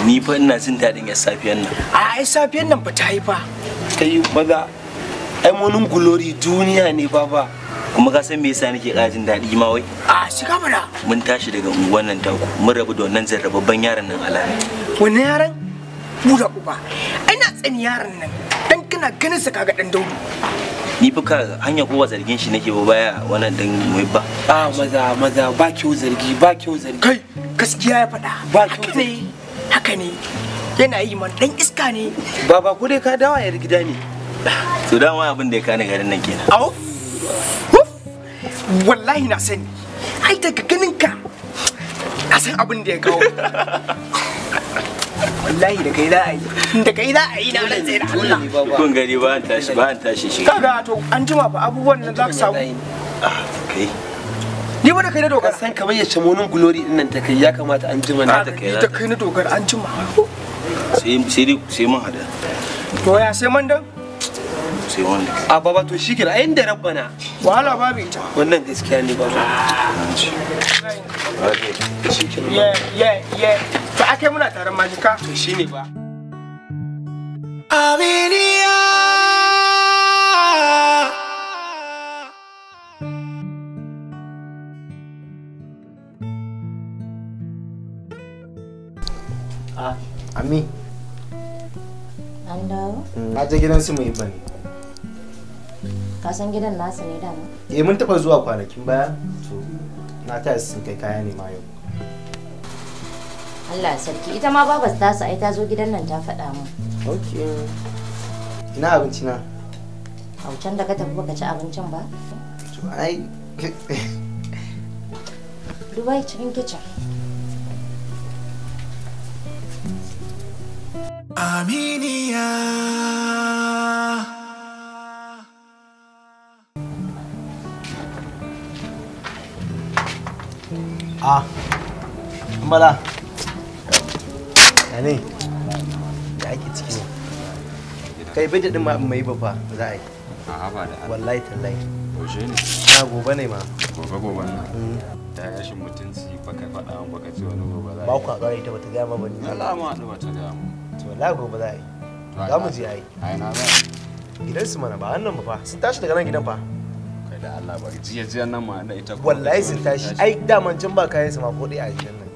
Ni fa ina jin daɗin yar safiyan nan. A ai safiyan nan fa ta yi fa. Kai maza ai Morning Glory duniya ne baba. Kuma ka san me yasa nake ƙara jin daɗi ma wai? A shiga mana. Mun tashi daga unguwan nan taku, mun rabu da wannan jarrababban yaron nan Alami. Wannan yaron? Buɗe uba. Ina tsani yaron nan. Dan kana ganin sa kaga dan Daudu. Ni fa ka hanya ko ba zargin shi nake ba baya wannan dan mai ba. A maza maza ba kyau zargi, ba kyau zargi. Kai gaskiya ya faɗa. Ba kyau zargi. Haka ne. Yana yi man dan iska ne. Baba ko dai ka dawo yar gida ne. To dama abin da ya kani garin nan kenan. Au. Wallahi na sani. Ai daga ganin ka na san abin da ya kawo. Wallahi da kai za a yi. Da kai za a yi na rantse da Allah. Kun gari ba an tashi ba an tashi shi. Kaga to an jima fa abubuwan nan za ka samu. Kai. Ni ba da kai na dogara. San kamar yace Morning Glory din nan ta kai ya kamata an jima na ta kai. Da kai na dogara an jima. Sai sai sai mun hada. To ya sai man dan? Sai wanda. A baba to shikenan ai inda rabbana. Wahala babu ita. Wannan gaskiya ne baba. Shikenan. Ye ye ye. To akai muna taron majika. To shine ba. Aminiya. Ah, Ami. An dawo? Na je gidan su mai bane. Ka san gidan nasu ne dama? Eh mun taba zuwa kwanakin baya. To na taya sun kai kaya ne ma yau. Allah sarki, ita ma babas ta su ai ta zo gidan nan ta faɗa min. Okay. Ina abinci na? A can da ka tafi baka ci abincin ba? To ai Dubai cikin kicin. Aminiya. Ah, Bala. Ya ne? Ya ake ciki ne? Kai bai daɗin ma mai ba fa za a yi. A'a ba da Allah. Wallahi tallahi. Yaushe ne? Na gobe ne ma. Gobe gobe nan. Ta rashin mutunci baka faɗa min baka ce wani gobe za a yi. Ba ku a ƙara ita bata gaya ma ba ni. Allah ma haɗu bata gaya mu. To wallahi gobe za a yi. Za mu je a yi. A ina za a yi? Gidansu mana ba wannan ba fa. Sun tashi daga nan gidan fa. Kai da Allah bari jiya jiya nan ma da ita. Wallahi sun tashi. Ai daman can ba kayan su ma ko ɗaya a gidan nan.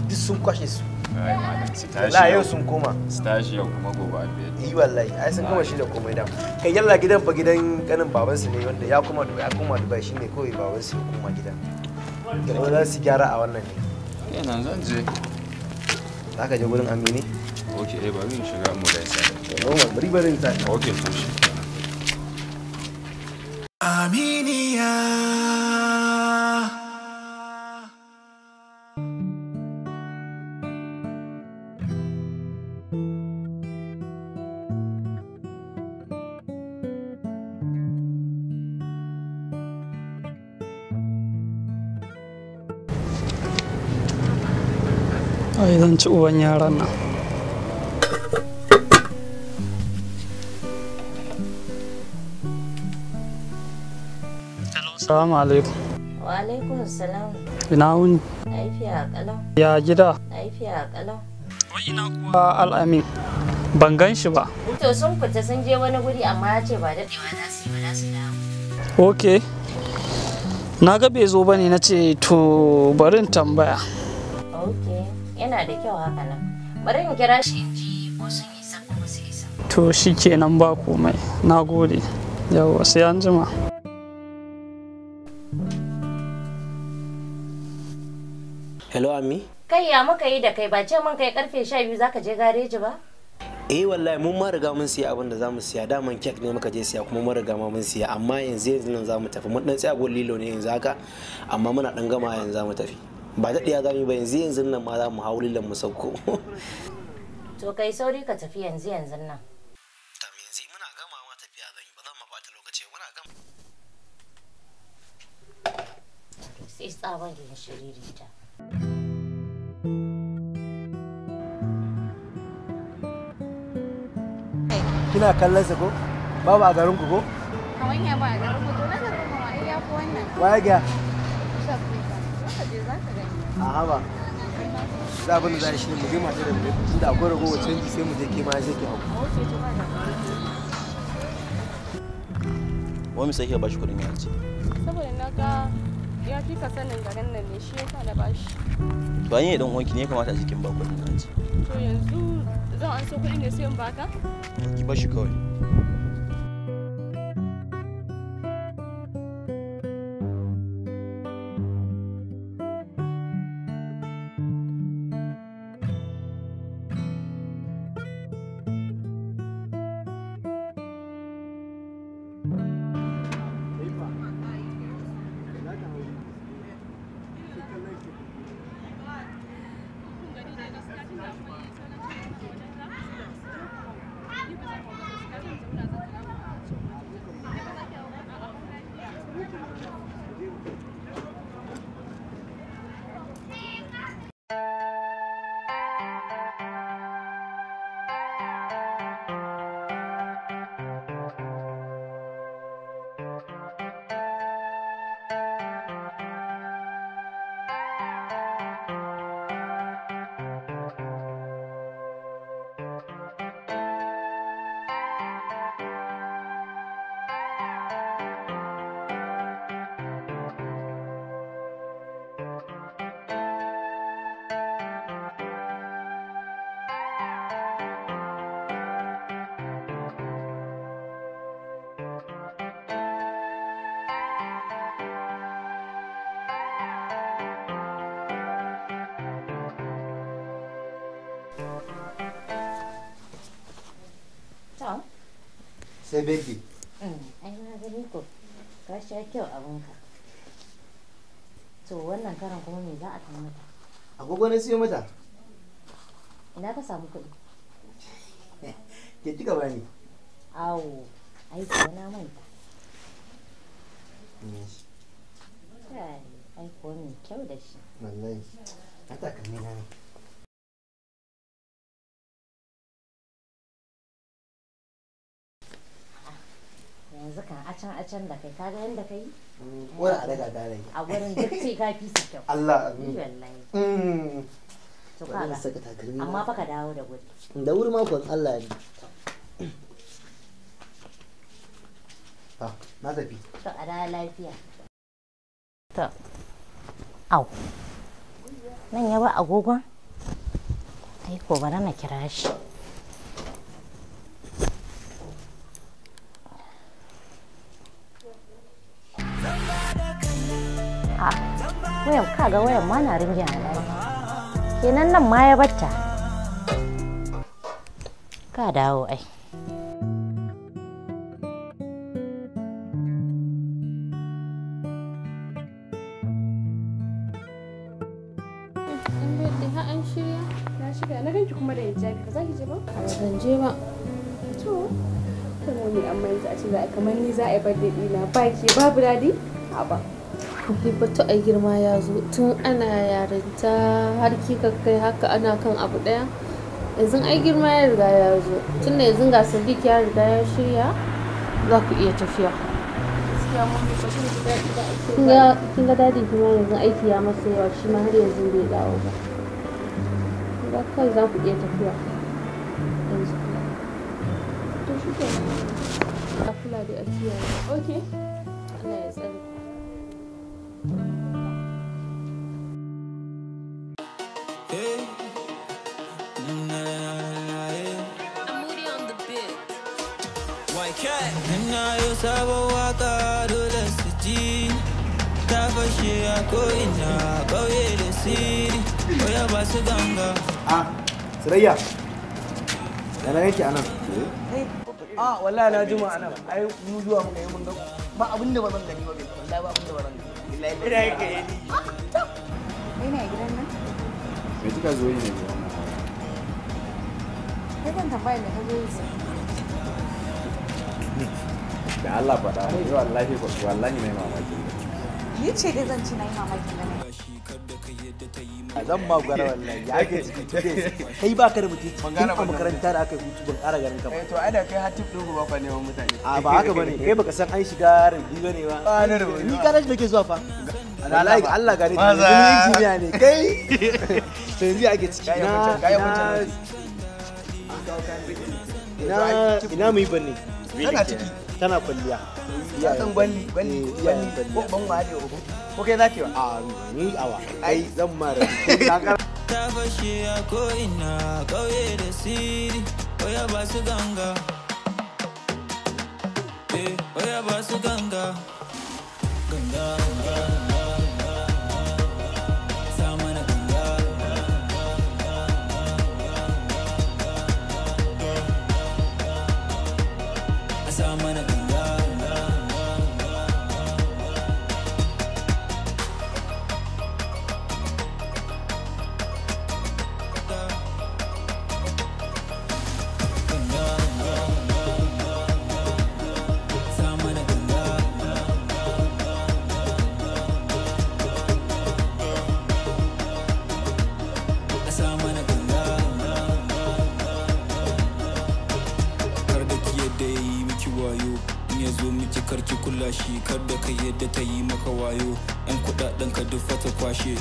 Duk sun kwashe su. Wallahi yau sun koma. Su tashi yau kuma gobe a biyar. Yi wallahi ai sun gama shi da komai da. Kai yalla gidan fa gidan kanin baban su ne wanda ya koma Dubai, ya koma Dubai shine kawai baban su ya koma gidan. Kuma za su gyara a wannan ne. Yana zan je. Za ka je gurin Amini? Okay, eh bari in shiga mu gaisa. Yawwa bari bari in tashi. Okay to shi. Aminiya. Ai zan ci uban yaran nan. Assalamu alaikum. Wa alaikum assalam. Ina wuni? Lafiya kalau. Ya gida? Lafiya kalau. Wai ina kuwa Al'amin? Ban gan shi ba. To sun fita sun je wani guri amma ya ce ba daɗewa za su yi ba za su dawo. Okay. Na ga bai zo bane na ce to bari in tambaya. Okay. Yana da kyau haka nan. Bari in kira shi in ji ko sun isa ko ba su isa. To shi kenan ba komai. Na gode. Yawwa sai an jima. Hello Ami. Kai ya muka yi da kai ba ce mun kai karfe 12 zaka je gareji ba? Eh wallahi mun ma riga mun siya abin da zamu siya, daman kek ne muka je siya kuma mun riga ma mun siya, amma yanzu yanzu nan zamu tafi. Mun dan tsaya gun lilo ne yanzu haka, amma muna dan gama yanzu zamu tafi. Ba daɗiya zamu yi ba, yanzu yanzu nan ma zamu hau lilon mu sauko. To kai sauri ka tafi yanzu yanzu nan. Tam yanzu muna gama ma tafiya zan yi, ba zan ma ɓata lokaci ba, muna gama. Sai tsaban yin shiririta. Kina kallon sa ko? Babu a garin ku ko? Kamar ya ba a garin ku, to na garin mu ai ya fi wannan. Waye ga? Shaf ne ka. Zaka je zaka gani. A'a ba. Za abin da za a shi ne mu je masu da mu tunda akwai ragowar canji sai mu je ke ma sai ki hau. Wani sai kika bashi kuɗin ya ce. Saboda na ga ya fi ka sanin garin nan ne shi yasa na bashi. To an yi dan uwanki ne ya kamata a cikin ba kuɗin ya ce. To yanzu zan an so kuɗi ne sai in baka? Ki bashi kawai. Sai beki. Ai na gani ko ka sha kyau abinka. To wannan karan kuma me za a kan mata? Agogo na siyo mata. Ina ka samu kuɗi? Ke kika bani. Awo, ai ko na manta. Kai, ai ko mai kyau da shi. Wallahi. Na takalmi na ne. Yanzu kan acan acan da kai kaga yanda kai? Wani a daga gane. A wurin duk sai ka fi su kyau. Allah. Ni wallahi. To Bari in kaga. saka takalmi na. Amma fa ka dawo da wuri. Da wuri makon Allah ne. Ah, na tafi. To a dawo lafiya. To. Au. Nan ya ba agogon? Ai ko bari na kira shi. A wayan kaga wayan ma na ringin a ɗaki. Kenan nan ma ya batta. Ka dawo ai. An bai har an shirya? Na shirya na ganki kuma da hijabi ba za ki je ba? Ban je ba. To, to mummy amma yanzu a ce za a kamar ni za a yi birthday ɗina ba ke babu daɗi? Haba. Batu a girma ya zo tun ana yarinta har kika kai haka ana kan abu ɗaya. Yanzu ai girma ya riga ya zo tun da yanzu ga Sadiq ya riga ya shirya za ku iya tafiya. Gaskiya mummy ba zan ji daɗi ba a ce ba. Kin ga dadin ki ma yanzu aiki ya masa yawa shi ma har yanzu bai dawo ba. Kin ga kawai za ku iya tafiya yanzu. To shi kenan. A kula da a kiyaye. Okay. Allah ya tsare. Ina yau sabon waka dole su ji ta fashe a ko'ina ƙauye da siri oya ba su ganga. Ah, Surayya. Yana yake anan. A wallahi na jima anan. Ai mu zuwa muka yi mun ga ba abin da ba zan gani ba wallahi ba abin da ba zan gani. Billahi ina yake ni. Kai ne a gidan nan? Me kika zo yi ne gidan nan? Kai kan tambaya me ka zo yi? Da Allah faɗa, ni wallahi wallahi na yi mamakin da. Ni ce dai zan ci na yi mamakin ganin. Zan ba gwara wallahi. Ya ake ciki 2 days. Kai ba ka da mutunci. Tun a makaranta da aka yi hutu ban ƙara ganin ka ba. To ai da kai har tip ɗin ba kwa neman mutane. A ba haka bane. Kai baka san an shiga rubi bane ba. Ba na rubi. Ni garage nake zuwa fa. Wallahi Allah gare ni injiniya ne kai. To yanzu ake ciki na ina mu yi banne. Tana ciki. Tana kwalliya. Ya san gwalli gwalli gwalli ko ban wa ne ko kai zaki wa? A ni awa. Kai zan mara. Ta fashe a ko'ina ƙauye da siri, oya ba su ganga. Eh, oya ba su ganga. Ganga, ganga, ganga. Sa mana ganga. Sa mana ganga. Karki kula shi kar da kai yadda ta yi maka wayo yan kudaden ka duk fata kwashe.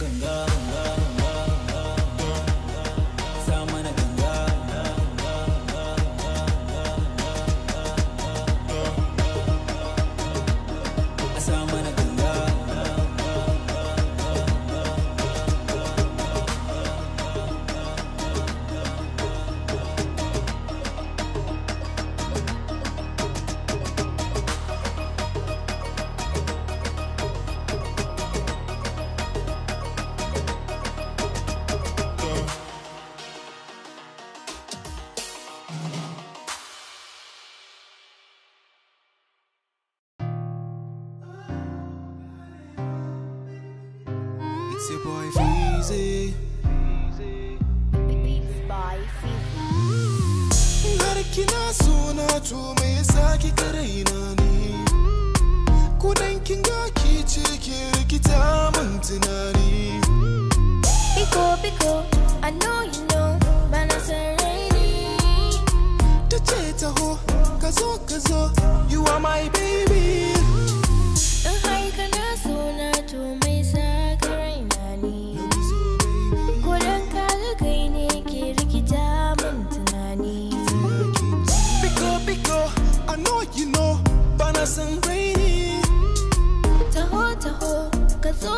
Ganga ganga ganga sa mana ganga sa mana ganga. It's your boy Feezy. Beats by Feezy. Har kina sona to me yasa kika raina ni? Kudan kin ga ki ce ki rikita min tunani. Biko biko, I know you know, bana san raini. Ta ce taho, ka zo, you are my baby. In har kana sona to me yasa ka raina ni? Kudan ka ga kai ne ke rikita min tunani. Biko biko, I know you know, bana san raini. Taho taho, ka zo,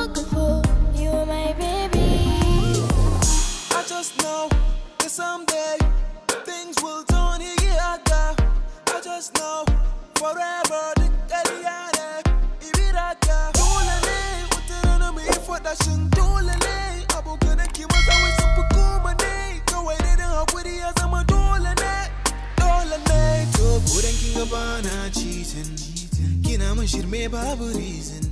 you are my baby. I just know that someday things will turn here. I just know forever the ƙarya ibiraka. Dole ne wata rana mu yi faɗa shin dole ne abokanan ki maza wai sun fi goma ne kawai dai dan hakuri ya zama dole ne dole ne to kodan kin ga bana cheating kina mun shirme babu reason.